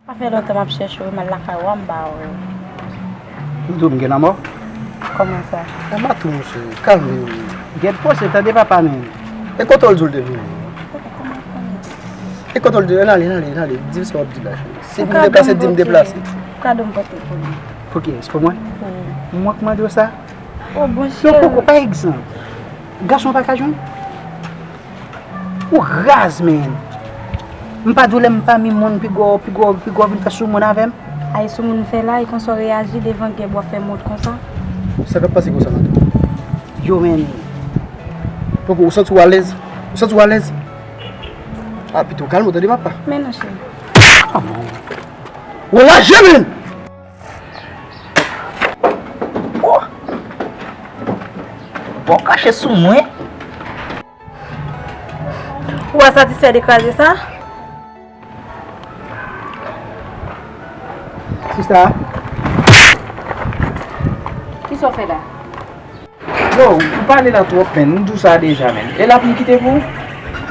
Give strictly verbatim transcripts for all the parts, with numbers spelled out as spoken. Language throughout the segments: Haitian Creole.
Sa fè lontan m ap chèche w, m al lakay ou a, m pa wè w. Ou di w m gen lanmò? Kòman sa? Lanmò tou, monchè. Kalme w. Gèt pòz, tande papa, men. E kote w di w te vini? E kote w di w, ale, ale, ale, di m sa w ap di la, cheri. Si pou m deplase, di m deplase. Kado m pote pou li. Pou kiyès? Pou mwen? Wi. Mwen k mande w sa? O, bon cheri. Yon koko, pa egzanp, gason pa ka jwenn? Ou raz, men. M pa di w lè m pami moun, piga w, piga w, piga w vin fè soumoun avè m? Ay, soumoun fè la, e konsa w reyaji devan gèb w ap fè mond konsa? Sa k ap pase konsa nan tèt ou? Yo, men. Poko, ou santi w alèz? Ou santi w alèz? A, pito w kalme w, tande papa. Men non, cheri. Kòman? Ou lage, men! Oh! Bon, kache sou mwen. Ou pa satisfè de kraze sa? Sista. Kisa w fè la? Yo, ou pale la twòp, men. M di w sa deja, men. E la pou m kite pou ou?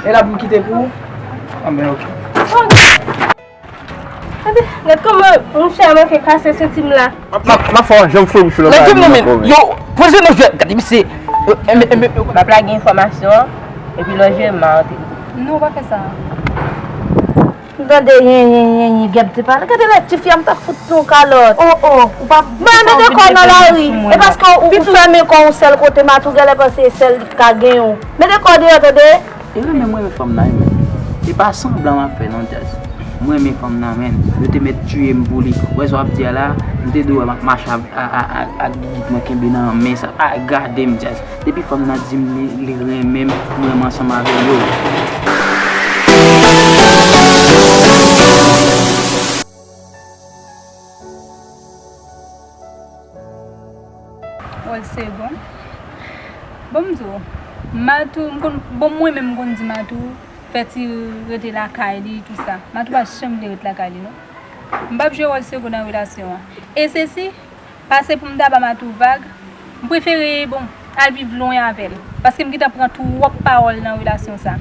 E la pou m kite pou ou? Anben, oke. Gade, gade kòman monchè a manke kase senti m la. M ap, m ap fè w jan m fè w, monchè. Lage m nan men l. Yo, poze nan jwèt. Gade misye. M ap lage enfòmasyon an, epi lè w jwe m a antre. Non, ou pa fè sa. M tande yen, yen, yen, yen, gèp te pale. Gade lè tifi a m t ap fout yon kalòt. Oh, oh, ou pa. Mwen mete kò nan lari. E paske ou, ou fèmen kò w yon sèl kote, Matou genlè panse e sèl li k ka genyen w. Mete kò deyò, tande? E renmen mwen, renmen fanm nan, wi, men. E pa sanblan m ap fè, non, Jazz. Mwen renmen fanm nan, men. Yo te mèt tiye m pou li. Ou wè sa w ap di a la, m te dwe wè m ap mache ak, ak, ak, ak gigit mwen kenbe nan men sa. A, gade m, Jazz. Depi fanm nan di m li, li renmen m, m renmen ansanm avè l, yo. Wòl segonn. Bon, m di w, Matou, m konn, bon, mwen menm, m konn di Matou fè ti rete lakay li, tou sa. Matou pa janm vle ret lakay li, non. M p ap jwe wòl segonn nan relasyon an. E sesi, pase pou m ta ba Matou vag, m prefere, bon, al viv lwen avè l. Paske m gentan pran twòp pawòl nan relasyon sa.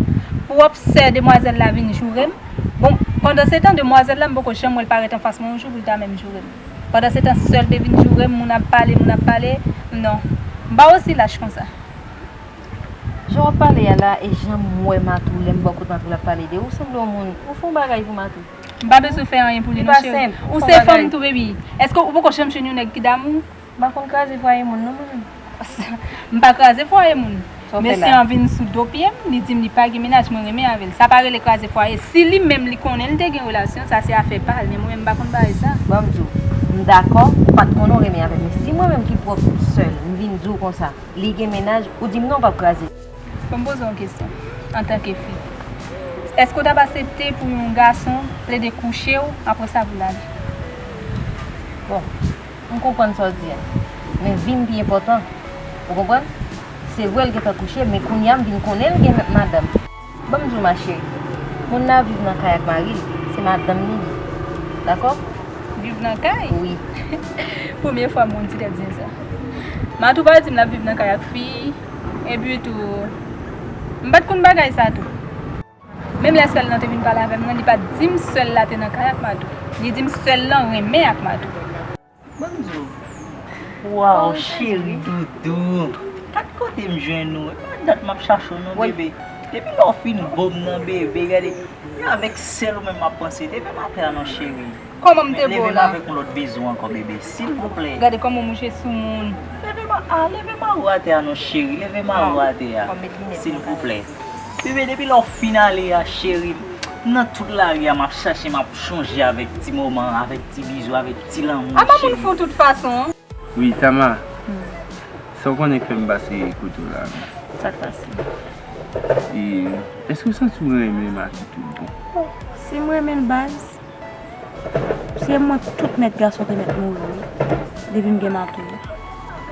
Pou w ap sè demwazèl la vin joure m. Bon, pandansetan, demwazèl la, m poko janm wè l parèt anfas mwen yon jou pou l ta menm joure m. Pandansetan, sè l te vin joure m, moun ap pale, moun ap pale. Non. M pa osi lach konsa. Jan w ap pale a la e jan m wè Matou lè m bò kot Matou l ap pale de ou, sanble yon moun, ou fè yon bagay pou Matou. M pa bezwen fè anyen pou li non, cheri. Ou se fanm tou, baby. Èske ou poko janm jwenn yon nèg ki damou? M pa konn kraze fwaye moun non, mwen menm. M pa kraze fwaye moun. Mesye an vin sou do pye m, li di m li pa gen mennaj, mwen renmen avè l. Sa pa rele kraze fwaye. Si li menm li konnen l te gen relasyon, sa se afè pa l, men mwen menm m pa konn bagay sa. Ban m di w, m dakò, ou pa t konnen w renmen avè l, men si mwen menm ki pwòp sè l, m vin di w konsa, li gen mennaj, ou di m non, w p ap kraze. Bon, m poze w yon kesyon, antanke fi. Èske w t ap aksepte pou yon gason plede kouche w, apre sa pou l ale? Bon, m konprann sa w di a. Men vi m pi enpòtan. Ou konprann? Se vre l gentan kouche m, men kounye a m vin konnen l gen madanm. Ban m di w, ma chérie, moun nan ap viv nan kay ak mari l, se madanm li ye. Dakò? Viv nan kay? Wi. Premye fwa m wè yon ti tèt zen sa. Matou pa di m l ap viv nan kay ak fi, epi tou, m pa t konn bagay sa tou. Menm lè sè l lan te vin pale avè m nan, li pa t di m sè l la te nan kay ak Matou. Li di m sè l lan renmen ak Matou. Ban m di w. Waw, cheri doudou. Gad kote m jwenn ou. E pa dat m ap chache w non, bebe. Depi lè w fin bo m nan, bebe, gade. E avèk sèl ou menm m ap panse. Leve m atè a non, cheri. Kòman m te bo la? Leve m avèk yon lòt bezwen ankò, bebe. Silvouplè. Gade kòman w mouche sou moun. Leve m a, a, leve m anwo atè a non, cheri. Leve m anwo atè a. Silvouplè. Bebe, depi lè w fin ale a, cheri, nan tout lari a, m ap chache, m ap chonje avèk ti moman, avèk ti bizou, avèk ti lanmou, cheri. Apa moun fou tout fason? Wi, Tama. Sa w konnen k fè m pase kote w la menm? Sa k pase? E, èske w santi w renmen Matou tout bon? Si m renmen l baz, se mwen tout mèt gason te mèt mouri wi, depi m gen Matou.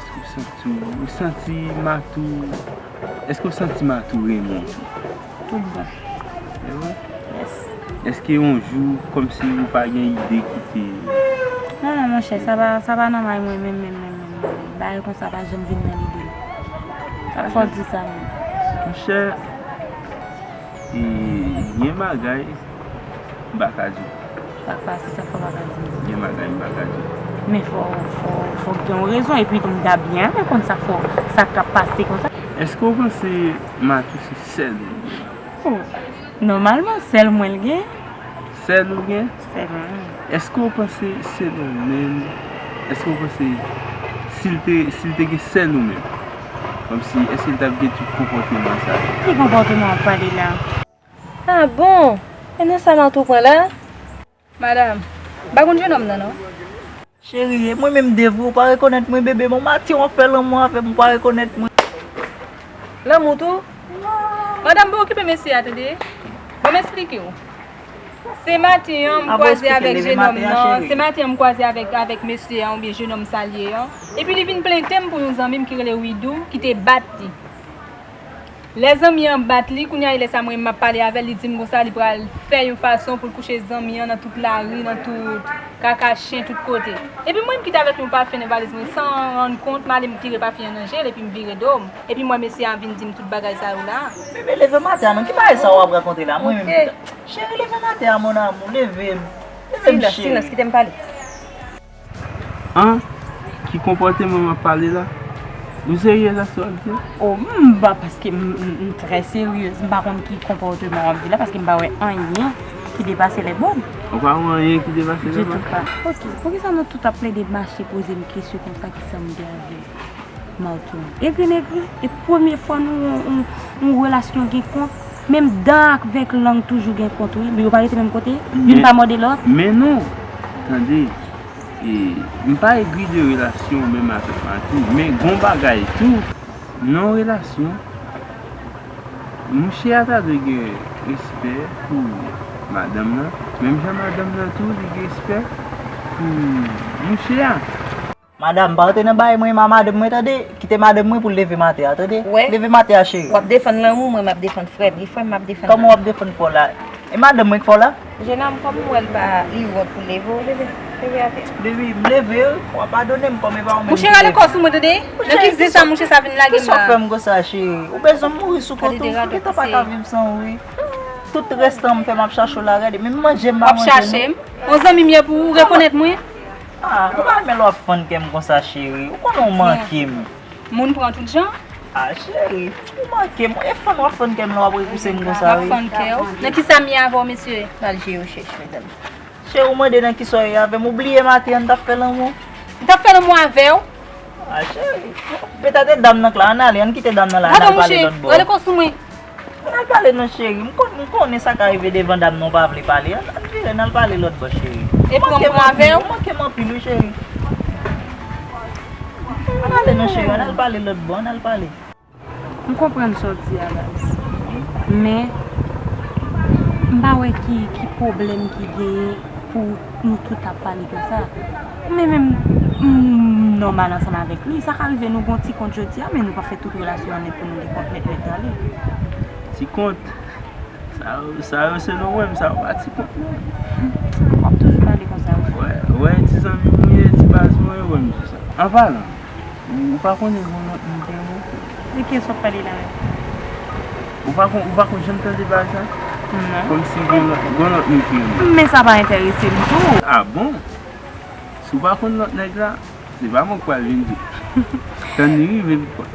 Èske w santi, ou santi Matou, èske w santi Matou renmen w tou? Tout bon. E vre? Yes. Èske yon jou, kòmsi ou pa gen ide kite? Non, non, monchè, sa pa, sa pa nan may mwen menm, menm, menm, menm, menm. Bagay konsa pa janm vin nan lide m. Fò w di sa menm. Monchè, e, gen bagay, m pa ka di w. Sa k pase, sa k fè w pa ka di m? Gen bagay m pa ka di. Men fò, fò, fò w gen yon rezon, epi tou m ta byen renmen konn sa k fè w, sa k ap pase konsa. Èske w panse Matou se sèl ou? Oh, nòmalman, sèl mwen l gen. Sèl ou gen? Sèl mwen. Èske w panse se nou menm? Èske w panse si l te, si l te gen sèl ou menm? Kòmsi, èske l t ap gen tout konpòteman sa yo? Ki konpòteman w ap pale la? Ah bon? E nan sa Matou pran la? Madam, m pa konn jennonm nan non. Cheri, e mwen menm devre, ou pa rekonèt mwen, bebe? Bon, maten w ap fè lanmou avè m, ou pa rekonèt mwen. Lanmou tou? Madanm, pa okipe mesye a, tande. Bon, m esplike w. Se maten an, m kwaze avèk jennonm nan. Se maten an, m kwaze avèk, avèk mesye an, oubyen jennonm sa l ye an. Epi li vin plente m pou yon zanmi m ki rele Widou, ki te bat li. Lè zanmi an bat li, kounye a, e lè sa mwen menm m ap pale avè l, li di m konsa, li pral fè yon fason pou l kouche zanmi an nan tout lari, nan tout kaka chen, tout kote. Epi mwen, m kite avèk yon pafen nan valiz mwen, san rann kont, m ale m tire pafen an nan je l, epi m vire do m. Epi m wè mesye a vin di m tout bagay sa yo la. Bebe, leve maten an non, ki bagay sa w ap rakonte la? Mwen menm ki ta... Cheri, leve maten an, mon amour, leve m. Leve m, cheri. Silans, silans, kite m pale. An, ki konpòteman m ap pale la? Ou serye nan sa w ap di a? Oh, m pa, paske m, m, m trè seryez. M pa konn ki konpòteman w ap di la, paske m pa wè anyen ki depase lèbòn. Ou pa wè anyen ki depase lèbòn? Ditou pa. Ok, poukisa nou tout ap plede mache poze m kesyon konsa, ki sa m gen avè l? Matou. Epi nèg, e premye fwa nou yon, yon, yon relasyon gen kont, menm dan avèk lang toujou gen kont, wi. Men yo pa rete menm kote, youn pa mòde lòt. Men non, tande, e, m pa egri de relasyon menm avèk Matou, men gon bagay tou, nan yon relasyon, mouche a ta dwe gen respè pou madanm nan, menm jan madanm nan tou, li gen respè pou mouche a. Madanm, pa rantre nan bagay mwen, ma madanm mwen, tande. Kite madanm mwen pou l leve maten an, tande. Leve maten an, cheri. W ap defann lanmou, mwen m ap defann frè m. E frè m, m ap defann. Kòman w ap defann frè w la? E madanm mwen k fè w la? Jenòm, kòm m wè l pa, li wont pou l leve w, leve, leve atè. Baby, m leve wi, w ap padone m, kòm e pa ou menm ki leve. Mouche rale kò sou mwen, tande. Nan ki zen sa mouche sa vin lage m la? Kisa w fè m konsa, cheri? Ou bezwen m mouri sou kont ou? M gentan pa ka viv san ou, wi. Tout rès tan m fè m ap chache w la, gade. Menm manje m pa manje non. W ap chache m? On zanmi m ye pou ou, ou rekonèt mwen? Ah, m pa renmen lè w ap fann kè m konsa, cheri. Ou konnen w manke m. Moun pran tout jan. Ah, cheri, ou manke m. E fann w ap fann kè m lè w ap repouse m konsa, wi. M ap fann kè w. Nan kisa m ye avè w, mesye? M al jere w chèch, medam. Cheri, ou mande nan kisa w ye avè m. Ou bliye maten an, n t ap fè lanmou. M t ap fè lanmou avè w. Ah, cheri. Petèt e dam nan k la, ann ale, ann kite dam nan la, ann al pale lòt bò. Rale kò sou mwen. Ann al pale non cheri, m konn, m konnen sa ka rive devan dam nan ou pa vle pale, ann, ann vire, ann al pale lòt bò cheri. Ou manke m anpil, ou manke m anpil wi cheri. Ann ale non cheri, ann al pale lòt bò, ann al pale. M konprann sa w di a, baz. Men, m pa wè ki, ki pwoblèm ki genyen pou nou tout ap pale konsa. Men menm, m nòmal ansanm avèk li. Sa ka rive nou gon ti kont jodi a, men nou pa fè tout relasyon an nèt pou nou gen kont nèt nèt ale. Ti kont? Sa yo, sa yo selon mwen, sa yo pa ti kont non. W ap toujou pale konsa wi. Wè, wè, ti zanmi m ou ye, ti baz mwen, wè m di sa. An palan, ou, ou pa konnen gon lòt moun ki renmen w? De kiyès w ap pale la menm? Ou pa konn, ou pa konn janm tande bagay sa? Non. Kòmsi gon lòt, gon lòt moun ki renmen w. Men sa pa enterese m tou. Ah bon? Si w pa konn lòt nèg la, se pa mwen k pral vin di w. Tann li rive vit fwa.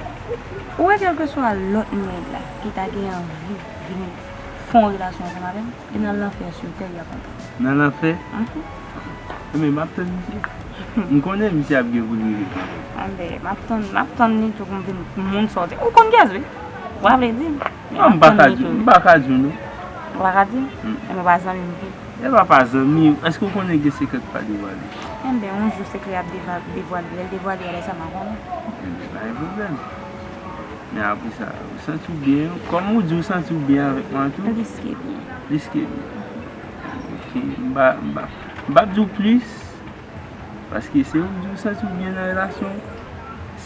Ou wè kèlkeswa lòt nèg la ki ta gen anvi vin fè yon relasyon ansanm avè m, li nan lanfè sou tè, li ap antre. Nan lanfè? Mhm. Enben, m ap tann misye. M konnen misye ap gen pou l rive kanmenm. Anben, m ap tann, m ap tann li tou pou m vin moun sa w di. Ou konn kiyès wi? Ou pa vle di m. Non, m pa ka di w, m pa ka di w non. Ou pa ka di m? Mm. Enben, pa zanmi m tou. E pa pa zanmi, èske w konnen gen sekrè k pa devwale? Enben, yon jou sekrè ap deva-, devwale, lè l devwale a, lè sa m a konnen. Enben, pa gen pwoblèm. Men apre sa, ou santi w byen, kòm ou di w santi w byen avèk mwen tou? Plis ke byen. Plis ke byen. Ok, m pa, m pa, m p ap di w plis, paske se ou k di w santi w byen nan relasyon w.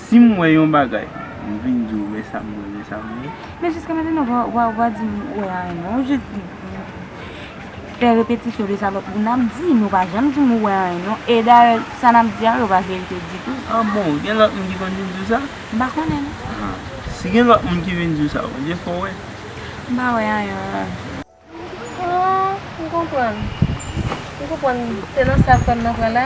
Si m wè yon bagay, m vin di w, men sa m wè, men sa m wè. Men jiska mentnan, w pa, w pa, w pa di m ou wè anyen non. Ou jis fè repetisyon de sa lòt moun ap di, men w pa janm di m ou wè anyen non. E dayè, sa n ap di a yo pa verite ditou. Ah bon, gen lòt moun ki konn vin di w sa? M pa konnen non. Ah, si gen lòt moun ki vin di w sa, Bondye fè w wè. M pa wè anyen non. Ah, m konprann. Ou konprann, se nan sa frè m nan pran la.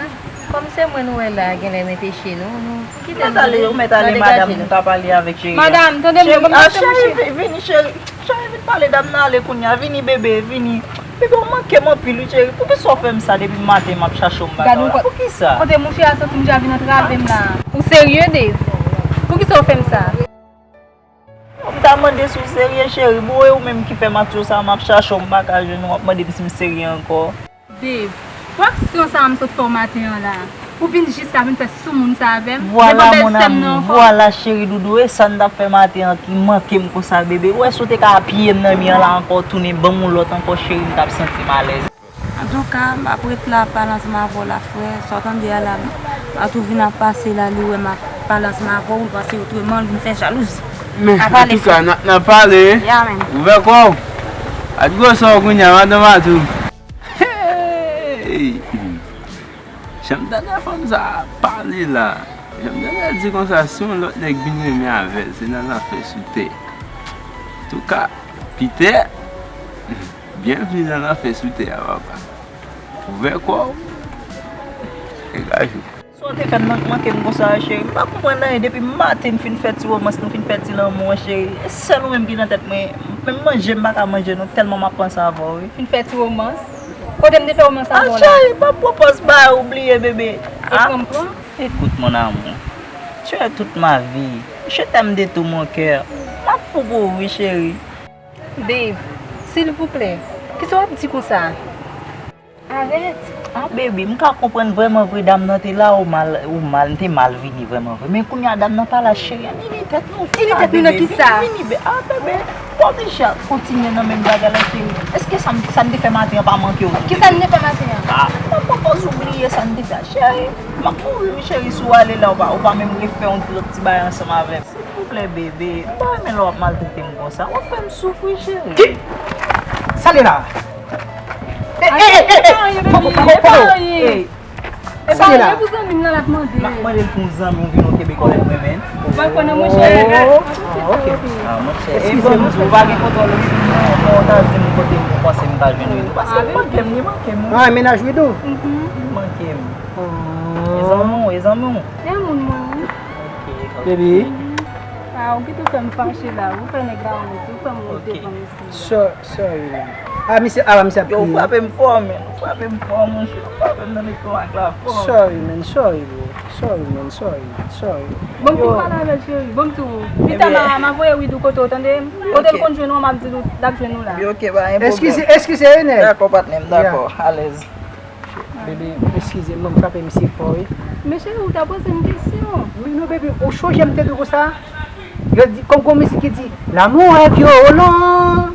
Kòm se mwen nou wè la, genlè mete che nou, nou kite nou. Mèt ale, ou mèt ale, madanm, nou ka pale avèk cheri a. Madanm, tande m, cheri, ban m pase mouche. Cheri, vini, cheri. Cheri, vin pale dam nan ale kounye a. Vini, bebe, vini. Bebe, ou manke m anpil, wi, cheri. Poukisa w fè m sa depi maten m ap chache w m pa ka wè? Poukisa? Kote mouche a soti, mouche a vin antrave m la. Ou serye, Dave? Poukisa w fè m sa? M ta mande si w serye, cheri. Bon, e ou menm ki fè m aksyon sa a, m ap chache w, m pa ka jwenn ou, w ap mande m si m serye ankò. Dave, pou aksyon sa a m sot fè w maten an la, ou vin jis la vin fè soumoun sa avè m? Vwala, mon amour, vwala, cheri doudou, e sa n t ap fè maten an ki manke m konsa, bebe. Ou wè si w te ka apiye m nan mi an la ankò, tounen ban m yon lòt ankò, cheri, m t ap santi m alèz. Antouka, m ap ret la, pale ansanm avè w la, frè. Sa w tande a la, m a tou vin ap pase la, li wè m ap pale ansanm avè w, li panse otreman, l vin fè jalouzi. Men, antouka, n ap, n ap pale. Ya, men. Ouvè kò w. At gwosè w kounye a, madanm Atou. Hey! Jan m tande fanm sa a pale la. Jan m tande l di konsa, si yon lòt nèg vin renmen avè l, se nan lanfè sou tè. Antouka, Pitè, byenvni nan lanfè sou tè a, papa. Ouvè kò w. Degaje w. Sa w te fè m nan manke m konsa, cheri? M pa konprann anyen. Depi maten n fin fè ti womans, nou fin fè ti lanmou an, cheri. E sèl ou menm ki nan tèt mwen. Menm manje m pa ka manje non, tèlman m ap panse avè w, wi. Fin fè ti womans? Kote m te fè womans avè w la? Ah, cheri, pa pran pòz ba ou bliye, bebe. E pran m pran? Écoute, mon amour, tu es toute ma vie. Je t'aime de tout mon cœur. M ap fou pou ou, wi, cheri. Dave, silvouplè, kisa w ap di konsa? Arèt. Ah, baby, m ka konprann vrèman vre dam nan te la, ou mal, ou mal, m te mal vini vrèman vre. Men kounye a dam nan pa la, cheri, ann ini tèt nou. Ini tèt nou nan kisa? Vini, vini, be-, ah, bebe, pa oblije kontinye nan menm bagay la, cheri. Èske sa, sa n te fè maten an pa manke w tou? Kisa n te fè maten an? Ah, pa pran pòz ou bliye sa n te fè a, cheri. M ap mouri, wi, cheri, si w ale la, ou pa, ou pa menm refè yon lòt ti bagay ansanm avè m. Silvouplè, bebe, m pa renmen lè w ap maltrete m konsa. W ap fè m soufri, cheri. Ki? Sa l ye la? Eh, eh, eh, eh, eh! Poko, poko, poko! Eh, sa l ye la? E pou zanmi m nan l ap mande. M ap mande l pou yon zanmi w vin, oke, bebe, kòlè mwen, men. Ou pa konnen, monchè. Oh, ah, ok. Ah, monchè. Eskize m. Ou pa gen kontwòl, wi. Non, ou ta di m kote m panse m ta jwenn ou. Paske li manke m, li manke m, wi. Ah, mennaj Widou? Li manke m. E zanmi w, e zanmi w. E moun mwen, wi. Ok, ok. Baby. Ah, ou kite fè m fache la, ou fè nèg la wont, ou fè m wont devan misye. So-, sorry, man. Ah, misye, ah, misye ap kriye. Yo, ou frape m fò, man. Ou frape m fò, monchè. Ou frape m nan lestomak la fò. Sorry, man. Sorry, bro. Sorry, man. Sorry, man. Sorry. Bon, m fin pale avè l, cheri. Bon, m tou. Pita, m a, m a voye Widou kote w, tande? Kote l konn jwenn ou, m ap di l, l ap jwenn ou la. Ok, pa gen pwoblèm. Eskize, eskize, nèg. Dakò, patnè m, dakò. Alèz. Bebe, eskize m, mwen frape misye fò, wi. Men cheri, ou ta poze m kesyon. Wi, non, bebe, ou chonje m te di w konsa? Yo di, kòm gon mizik ki di, l'amour est violent,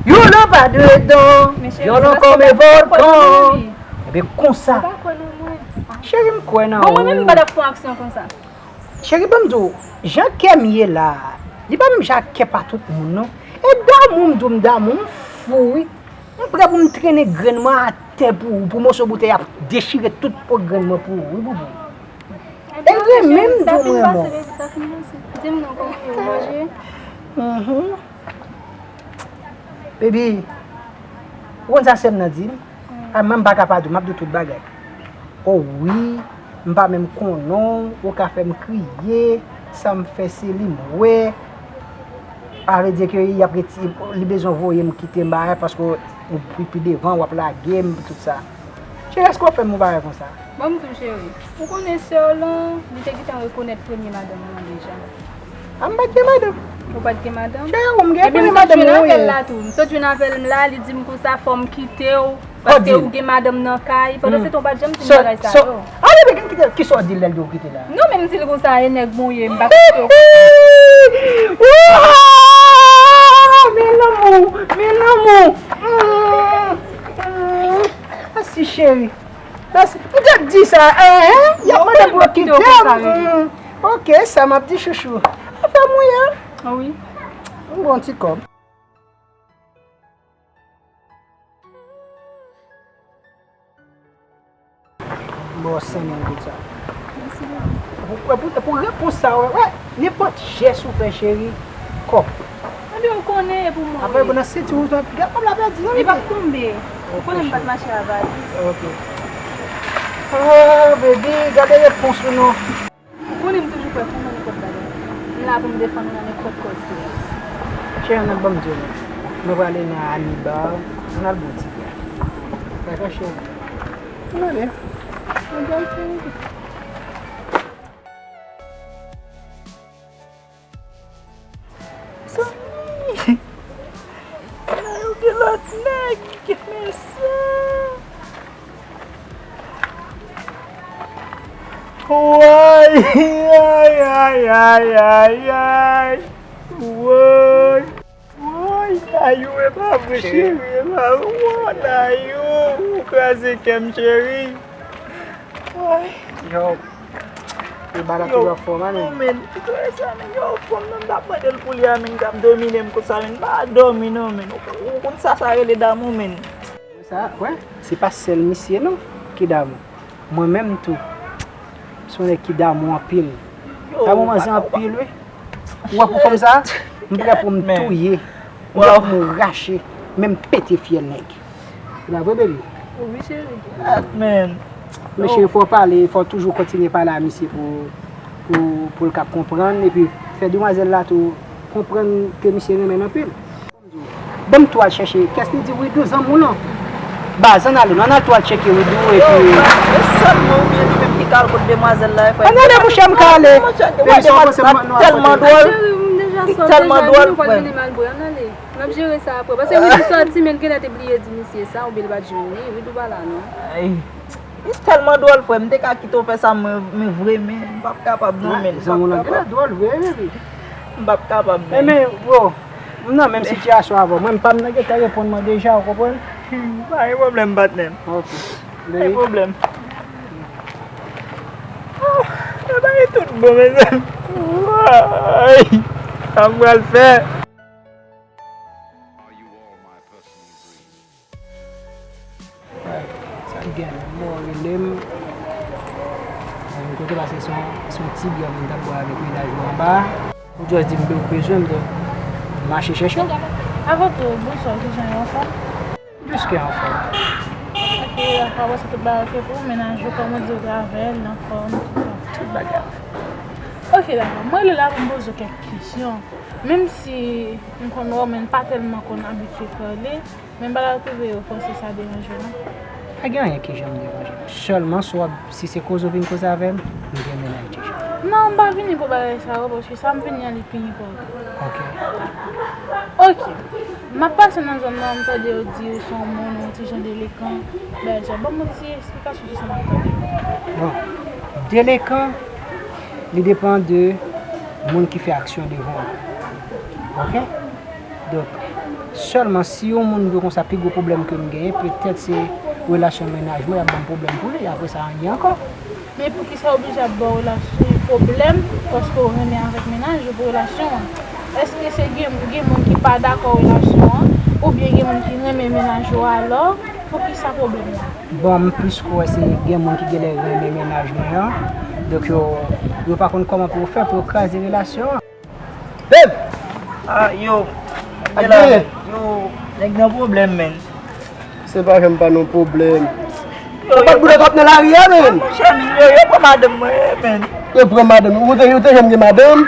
violent pa dedan, violent comme un volcan. Ebe, konsa. Ou pa kwè nan mwen. Cheri, m kwè nan ou. Bon, mwen menm, m pa t ap fè yon aksyon konsa. Cheri, ban m di w, jan kè m ye la, li pa menm jan ak kè pa tout moun, non. E damou m di w m damou, m fou, wi. M prè pou m trennen grenn mwen atè pou ou, pou moso boutèy ap dechire tout po grenn mwen pou ou, wi, boubou. E renmen m di w m renmen w. Di m non, kòman ou manje? Mhm. Baby, ou konn sa sè m nan di m? A, mwen m pa ka pa di w, m ap di w tout bagay. O wi, m pa menm konnen w, ou ka fè m kriye, sa m fè se li m wè. A vle di ke y ap reti-, li bezwen voye m kite m bagay paske ou pi, pi devan, w ap lage m, tout sa. Cheri, èske w ap fè m yon bagay konsa? Ban m di w, cheri, ou konnen sè w lan, li te gentan rekonèt premye madanm mwen an deja. A, m pa t gen madanm. Ou pa t gen madanm? Cheri, ou m gen premye madanm mwen, wi. Epi m sot jwenn avè l la tou. M sot jwenn avè l la, li di m konsa, fò m kite w, paske ou gen madanm nan kay. Pandan se tan, ou pa t janm di m bagay sa yo. A, bebe, kisa w di l lè l di w kite la? Non, men m di l konsa, e nèg mwen ye, m pa kite w. Wouy! Men lanmou, men lanmou. Mm, mm. Mèsi, cheri. Mèsi. M te di sa, en, en. Y ap mande pou yo kite m. Mm. Ok, sa m ap di, chouchou. Afè mwen, en. Ah wi. M gon ti kòb. Bon, sen men tout sa. Mèsi, bebe. Pou, pou, pou repons sa, wè, wè, nenpòt jès ou fè, cheri, kòb. Ebyen, ou konnen, e pou mwen. Apre, nan senti ou, gad kòb la pèdi, non, li p ap tonbe. Ou konnen m pa t mache a valiz. Ok. Ah, baby, gade repons ou non. Ou konnen m toujou prè pou nenpòt bagay. M la pou m defann ou nan nenpòt kòz ki ye. Cheri, ann al ban m di w non. Mwen prale nan Anibar, ann al bwè yon ti vè. Dakò, cheri? Ann ale. Ann ale, cheri. Zanmi! Nayou gen lòt nèg, mesye! Woy! Ay, ay, ay, ay, ay! Woy! Woy, Nayou, e pa vre, cheri, e pa vre. Woy, Nayou, ou kraze kè m, cheri. Woy. Yo, e bagay yo anfòm, a, men. Yo, men, ki tande sa, men. Yo, fanm nan, m t ap mande l pou li a, men, k ap domine m konsa, men. M pa dòmi, non, men. Ou, ou konn sa, sa rele damou, men. Sa, wè, se pa sèl misye, non, ki damou. Mwen menm tou, se yon nèg ki damou anpil. Damou manzè anpil, wi. Ou wè pou fanm sa, m prè pou m touye, m prè pou m rache, menm pete fyèl nèg. Se pa vre, baby? Wi, cheri. Men cheri, fò w pale, fò w toujou kontinye pale a misye pou, pou, pou l ka konprann, epi fè demwazèl la tou konprann ke misye renmen l anpil. Ban m tou al chèche, kiyès li di Widou, zanmi w lan? Baz, ann ale, non, ann al tou al tcheke Widou, epi. Yo, e sèlman ou byen li menm ki ka al kot demwazèl la, frè. Ann ale, monchè, m ka ale. Emisyon an kòmanse, m nan tèlman dwòl. Cheri, m deja sòt deja, nou pral vin mal bwè, ann ale. N ap jere sa apre. Paske Widou sòti, men l genlè te bliye di misye sa, oubyen li pa t jwenn li. Widou pa la, non. Li tèlman dwòl, frè. M te ka kite w fè sa, men, men vre, men m p ap kapab, non, men. Zanmi w lan genlè dwòl vre, wi. M p ap kapab, men. Men, bro, m nan menm sitiyasyon avè w. Mwen, m pa m nan gentan reponn mwen deja, ou konprann? Pa gen pwoblèm, patnè m. Ok. Pa gen pwoblèm. Oh, e bagay tout bon, mezanmi. Woy! Sa m pral fè? Sa ki gen menm, bon, rele m. Mwen kote pase se yon, se yon ti byè mwen t ap bwè avèk mennaj mwen anba. Ou just di m be-, ou bezwen m, donk m mache chèche w. Avan tou, bonswa, kijan yo, anfòm? Plis ke anfòm. Ok, dakò, bon, se tout bagay ok pou ou, mennaj ou, kòman di ou travay, l anfòm, tout sa. Tout bagay anfòm. Ok, dakò. Mwen rele la pou m poze w kèk kesyon. Menm si m konn wè w, men n pa tèlman konn abitye pale, men bagay ou twouve yo, panse sa deranje w, non? Pa gen anyen ki janm deranje m. Sèlman si w ap, si se koze w vin koze avè m, m gen mennaj deja. Non, m pa vini pou bagay sa yo, paske sa m vini an, li pi enpòtan. Ok. Ok. M ap pase nan zòn nan, m tande yo di ou se yon moun, yon ti jan delekan, bagay sa. Ban m yon ti esplikasyon sou sa m ap tande. Bon, delekan, li depann de moun ki fè aksyon devan w. Ok? Donk, sèlman si yon moun vre konsa, pi gwo pwoblèm ke m genyen, petèt se relasyon mennaj mwen, y ap ban m pwoblèm pou li, apre sa, anyen ankò. Men poukisa w oblije ap ba w relasyon pwoblèm, paske w renmen avèk mennaj ou pou relasyon an? Èske se gen, gen moun ki pa dakò relasyon an, oubyen gen moun ki renmen mennaj ou alò, poukisa pwoblèm nan? Bon, m plis kwè se gen moun ki genlè renmen mennaj mwen an, donk yo, yo pa konn kòman pou yo fè pou yo kraze relasyon an. Babe! Ah, yo. Ak gen, yo, nèg nan pwoblèm, men. Se pa janm pa nan pwoblèm. Yo, yo, bat boulèt w ap nan lari a, men. Monchè, men, yo, yo pran madanm mwen, men. Yo pran madanm. Ou te, ou te janm gen madanm?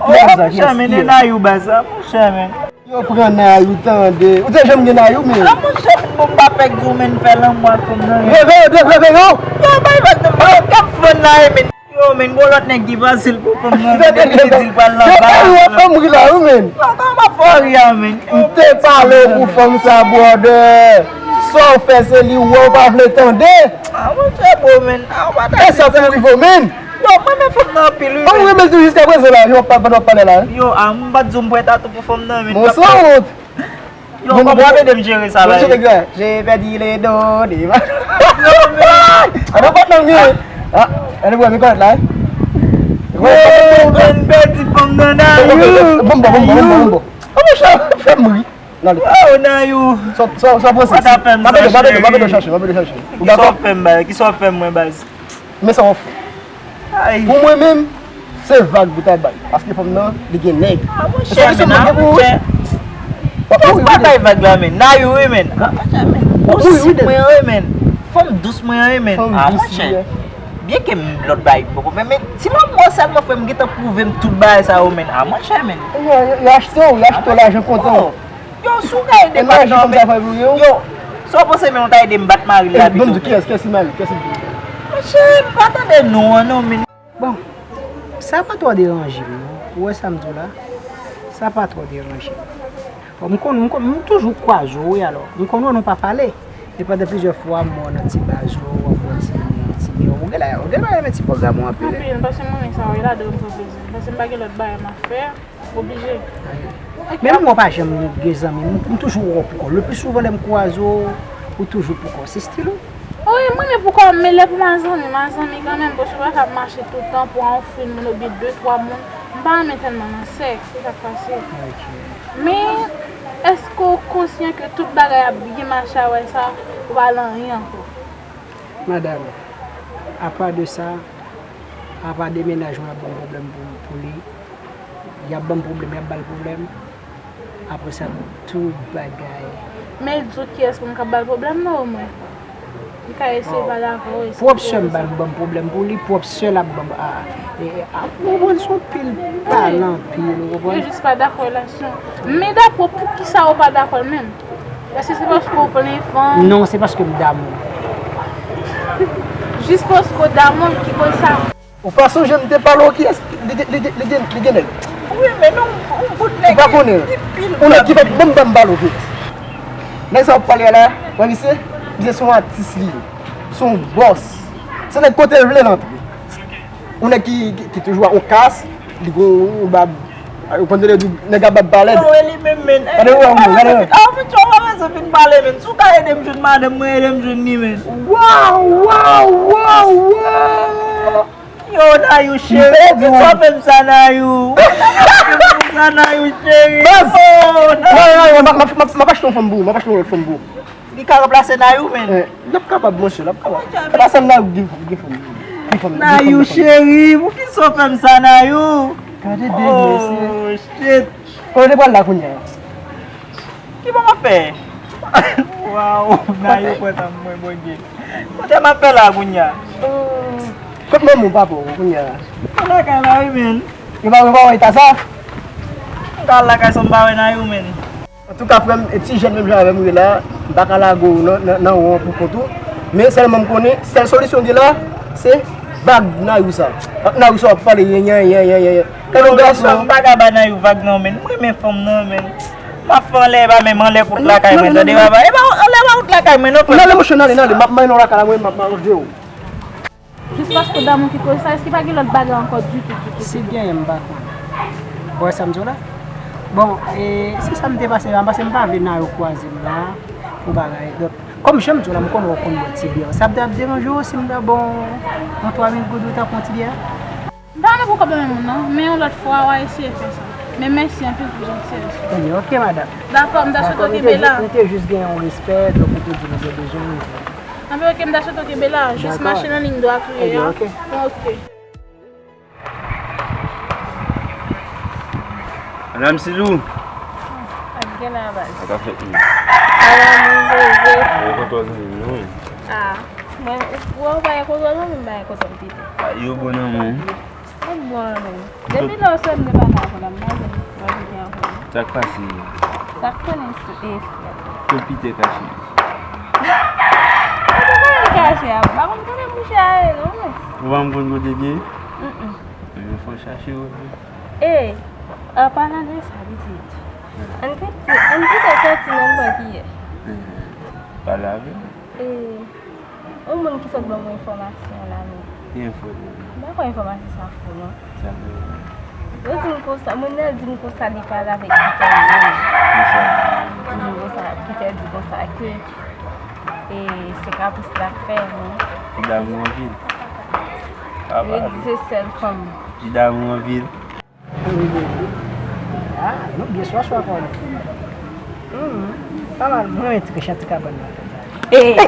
Oh, monchè, men, e Nayou baz la, monchè, men. Yo pran Nayou, tande. Ou te janm gen Nayou, men. Ah, monchè, men, bon, m pa fèk di w, men, fè lanmou ak fanm nan, men. Reve yo, reve yo. Yo, bay vag nan, yo, k ap fann la, men. Yo, men, gon lòt nèg ki fasil pou fanm nan, men, depi li di l pral nan bar. Yo, w ap fè m ri la, wi, men. Yo, kòman m ap fè w ri a, men? M te pale w pou fanm sa, brother. Sa w fè, se li w wè, w pa vle tande. Ah, monchè, bro, men. Ah, w pa ta di sa. E sa pou rive w, men. Yo, mwen renmen fanm nan anpil, wi, men. Ou renmen l tou jiskaprezan la, yo, w ap pa-, pandan w ap pale la, wi. Yo, ah, m pa t di w m prèt a tou pou fanm nan, men. Bon, sa wont. Yo, kòman w ap ede m jere sa la, wi? J'ai perdu les données. Yo, men. Ann, patnè m, wi. Ah, ann, wè, men kòrèk la, wi. Yo, men, pèdi fanm nan, Nayou. Bon, bon, bon, bon, bon, bon. Oh, monchè, fè m ri. Nan li. Oh, Nayou. Sa, sa, sa w panse? What happened, ma cheri? Ma pede chache, ma pede chache. Ou dakò? Kisa w fè m, baz? Kisa w fè m, mwen, baz? Men sa w fè. Ay. Pou mwen menm, se vag ou ta bay. Paske fanm nan, li gen nèg. Ah, monchè, men, ah, monchè. Kisa w pa bay vag la, men? Nayou, wi, men. Ah, monchè, men. Dous mwen an wi, men. Fanm dous mwen an wi, men. Ah, monchè. Byen ke m lòt bagay poko, men, men ti lanmou sèlman, frè, m gentan pwouve m tout bagay sa yo, men. Ah, monchè, men. Yo, yo, yo achte w, yo achte w lajan kontan. Yo, si w ka ede m bat non, men. Yo, sa w panse, men, w ta ede m bat mari l la pito, men. Kiyès, kiyès ki mari, kiyès ki... Monchè, m pa tande non an, non, men. Bon, sa pa twò deranje m, non. Ou wè sa m di w la? Sa pa twò deranje m. Bon, m konn, m konn, m toujou kwaze w, wi, alò. M konn wè nou pa pale. E pandan plizyè fwa, m wè w nan ti baz ou, w ap wè ti, ti, ou gen la, ou gen la renmen ti pwogram ou anpil. Anpil, paske m renmen sa, wi, ladan m pran plezi. Paske m pa gen lòt bagay m ap fè. Oblije. Men mwen pa janm gen zanmi, m, m toujou wè w poukò. Le pli souvan lè m kwaze w, ou toujou poukò. Se stil ou? Wi, m renmen poukò, men lè pou m a zanmi, m a zanmi kanmenm, paske w pa ka ap mache tout tan pou yon fil moun oubyen de, twa moun. M pa renmen tèlman nan sèk, se sa k pase. Men, èske w konsyan ke tout bagay ap byen mache a, wè sa, ou pa nan anyen ankò? Madanm, apa de sa, apa de mennaj mwen ap ban m pwoblèm pou, pou li, y ap ban m pwoblèm, y ap ba l pwoblèm. Apre sa, tout bagay. Men di w kiyès pou m ka ba l pwoblèm nan omwen. M ka eseye pale avè w, eseye... Pwòp sè m ba m, ban m pwoblèm pou li, pwòp sè l ap ban m, a, e, a, ou konprann, se yon pil pale anpil, ou konprann? Yo jis pa dakò relasyon. Men dakò, poukisa ou pa dakò l menm? Èske se paske w plen fanm? Non, se paske m damou. Jis paske w damou l ki koz sa? Ou pa sonje m te pale w kiyès li gen, li gen, li gen, li gen nèg? Wi, men non, yon bout nèg. Ou pa konnen l. Yon nèg ki fèk menm ban m pale w kiyès. Nèg sa w ap pale a la, wè misye, misye se yon atis li ye. Se yon bòs. Se nèg kote l vle l antre. Yon nèg ki, ki, ki toujou ak yon kas, li gon yon bab, ou konn tande di nèg a bab palèd. Yo, e li menm, men. Gade wè, gade wè. Ah, piti, w pa bezwen fin pale, men. Si w ka ede m jwenn madanm mwen, ede m jwenn li, men. Waw, waw, waw, waw. Yo, Nayou cheri, poukisa w fè m sa, Nayou? Poukisa w fè m sa, Nayou cheri? Oh, Nayou. Non, non, non, m ap, m ap, m ap, m ap achte yon fanm pou ou, m ap achte yon lòt fanm pou ou. Li ka ranplase Nayou, men. Eh, l ap kapab, monchè, l ap kapab. Monchè, men. Pase m Nayou, gen, gen fanm, gen fanm. Nayou cheri, poukisa w fè m sa, Nayou? Gade de mesye. Oh, shit. Kote w te pral la kounye a? Ki bò m ap fè? Waw, Nayou pran tan mwen, Bondye. Kote m ap fè la kounye a? Kot manman w, papa w kounye a? Nan lakay la, wi, men. Yo pa, yo pa wè eta sa? M ka al lakay sa, m pa wè Nayou, men. Antouka, frè m, e ti jèn menm jan avè m ou ye la, m pa ka lage w nan, nan, nan won an pou kont ou. Men sèlman m konnen, sèl solisyon m gen la, se vag Nayou sa. Ak Nayou sa w ap pale, yen, yen, yen, yen, yen, yen. Tande yon gason. M pa ka ba Nayou vag non, men. M renmen fanm nan, men. M ap fè anlè, e pa menm anlè kont lakay mwen, tande, papa. E pa anlè pa kont lakay mwen, non, frè. N ale, monchè, n ale, n ale. M ap mande w lakay la, mwen, m ap manje w. Jis paske w damou ki koz sa, èske pa gen lòt bagay ankò ditou, ditou? Si genyen, m pa konnen. Ou wè sa m di w la? Bon, e, se sa m te pase la, paske m pa vle Nayou kwaze m la, pou bagay. Donk, kòm jan m di w la, m konnen w konn bwè ti byè. Sa ap deranje w si m ta ba w yon twa mil goud ou ta pran ti byè? M pa renmen pran kòb nan men moun, non, men yon lòt fwa, w a eseye fè sa. Men mèsi anpil pou jantiyès ou. Ebyen, oke, madanm. Dakò, m ta swete w kenbe la. M te jis gen yon respè, donk ou te di m ou bezwen yon. Anben, oke, m ta swete w kenbe la. Jis mache nan liy dwat ou ye a. Ebyen, oke. Oke. Madanm Sizou. Sa k gen la, baz? Sa k ap fèt menm? Ala moun poze. Mwen kontan zanmi m, non, wi. Ah, mwen, ou, ou pa gen kontan zanmi m, m pa gen kontan pito. Ah, yo bon nan men w. Ou bon, men. Depi lè w sot, m te pa ka konn ap mache, m pa vin ankò. Sa k pase? Sa k konnen se, e, frè. Tout pite kache. Ou te konnen kache a, m pa konn kote mouche a ye, non, men. Ou pa konn kote l ye? Mm, mm. Men fò chache w. E, an palan de sa, pitit. Ann kite, ann kite kantin, ann wè kiyès. Pale avè l. E, yon moun ki sot ban mwen enfòmasyon la, men. Ki enfo li? M pa kwè enfòmasyon sa fo, non. Sa fo. Yo di m konsa, moun nan di m konsa li pale avèk Peter menm. Kisa? Li di m konsa, Peter di konsa ke, e, se kapris l ap fè, non. Li damou anpil. Li di se sèl fanm. Li damou anpil. Ah, nou byen swa swa kòm. Hmm, pa mal, mwen renmen ti kèch an ti kabann nan. Eh,